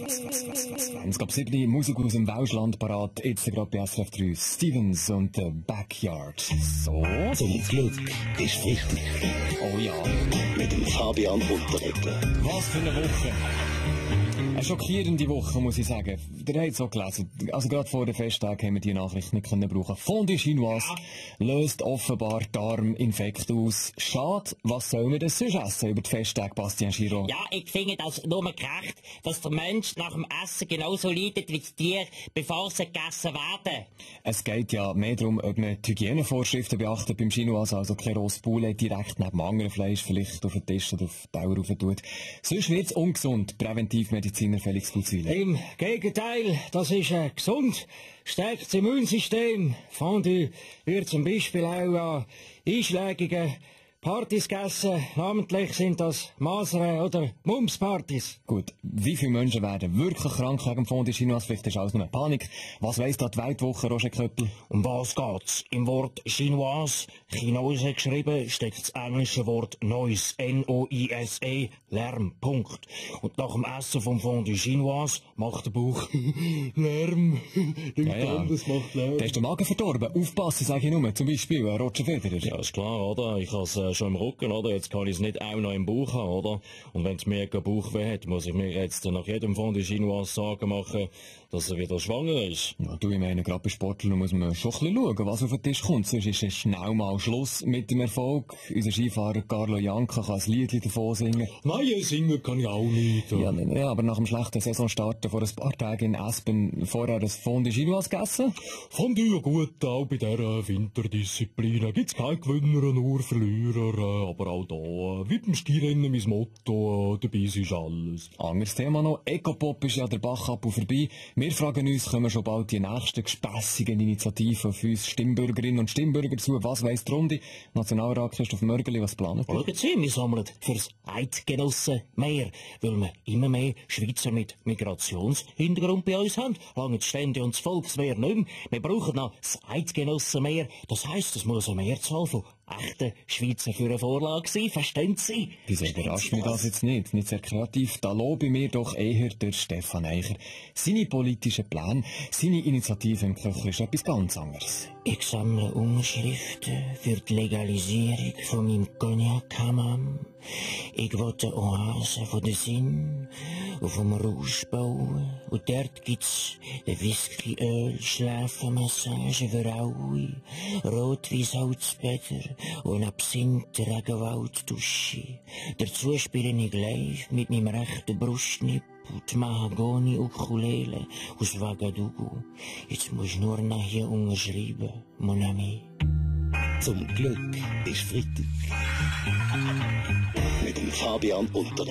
20 ab 7 Musik aus dem Welschland parat, jetzt gerade bei SRF 3, Stevens und The Backyard. So. Zum Glück ist wichtig. Oh ja. Mit dem Fabian Unterreger. Was für eine Woche. Eine schockierende Woche, muss ich sagen. Der hat so gelesen. Also gerade vor den Festtagen haben wir die Nachricht nicht können brauchen. Fondue Chinoise löst offenbar Darminfekt aus. Schade, was soll man denn sonst essen über die Festtage, Bastien Giro? Ja, ich finde das nur gerecht, dass der Mensch nach dem Essen genauso leidet wie das Tier, bevor sie gegessen werden. Es geht ja mehr darum, ob man die Hygienevorschriften beachtet beim Chinoise, also kein Rostboulet direkt neben dem anderen Fleisch vielleicht auf den Tisch oder auf die Dauer rauf tut. Sonst wird's ungesund, Präventivmediziner Felix Guzwiller. Im Gegenteil, das ist gesund, stärkt das Immunsystem. Fondue wird zum Beispiel auch an einschlägigen Partys gegessen. Namentlich sind das Masern- oder Mumps-Partys. Gut, wie viele Menschen werden wirklich krank wegen Fondue Chinoise? Vielleicht ist alles nur Panik. Was weiss da die Weltwoche, Roger Köppel? Um was geht's? Im Wort Chinoise, Chinose geschrieben, steckt das englische Wort Noise, N-O-I-S-E, Lärm, Punkt. Und nach dem Essen vom Fondue Chinoise macht der Bauch Lärm. Das macht Lärm. Da ist der Magen verdorben. Aufpassen, sage ich nur. Zum Beispiel Roger Federer. Ja, ist klar, oder? Ich has schon im Rücken, oder? Jetzt kann ich es nicht auch noch im Bauch haben, oder? Und wenn es mir kein Bauchweh hat, muss ich mir jetzt nach jedem Fondue Chinoise Sorgen machen, dass er wieder schwanger ist. Ja, du, ich meine, gerade bei Sportlern muss man schon ein bisschen schauen, was auf den Tisch kommt. Sonst ist es schnell mal Schluss mit dem Erfolg. Unser Skifahrer Carlo Janka kann ein Liedchen davon singen. Nein, singen kann ich auch nicht. Ja, aber nach dem schlechten Saisonstart vor ein paar Tagen in Aspen vorher das Fondue Chinoise gegessen? Fondue gut, auch bei dieser Winterdisziplin gibt's keinen Gewinner, nur Verlierer. Aber auch da, wie beim Skirennen, mein Motto, dabei ist alles. Anderes Thema noch, Ecopop ist ja der Bach ab und vorbei. Wir fragen uns, kommen schon bald die nächsten gespässigen Initiativen auf uns Stimmbürgerinnen und Stimmbürger zu? Was weiss die Runde? Nationalrat Christoph Mörgeli, was planen? Schauen Sie, wir sammeln fürs Eidgenossen mehr, weil wir immer mehr Schweizer mit Migrationshintergrund bei uns haben. Lange die Stände und das Volkswehr nicht mehr. Wir brauchen noch das Eidgenossen mehr. Das heisst, es muss eine Mehrzahl von echten Schweizer für eine Vorlage sein, verstehen Sie? Wieso überrascht mich das jetzt nicht? Nicht sehr kreativ. Da lobe ich mir doch eher der Stefan Eicher. Seine politischen Pläne, seine Initiative im Köcher ist etwas ganz anderes. Ich sammle Unterschriften für die Legalisierung von meinem Cognac-Hammam. Ich will eine Oase von der Sinn auf dem Rausch bauen. Und dort gibt's eine Whisky-Öl-Schläfenmassage für alle, Rotweiss-Holzbäder und Absinth-Regenwald-Dusche. Dazu spiele ich live mit meinem rechten Brustnipp und Mahagoni-Ukulele aus Ouagadougou. Jetzt musst du nur nachher unterschreiben, mon ami. Zum Glück ist Freitag. Mit dem Fabian Unterreger.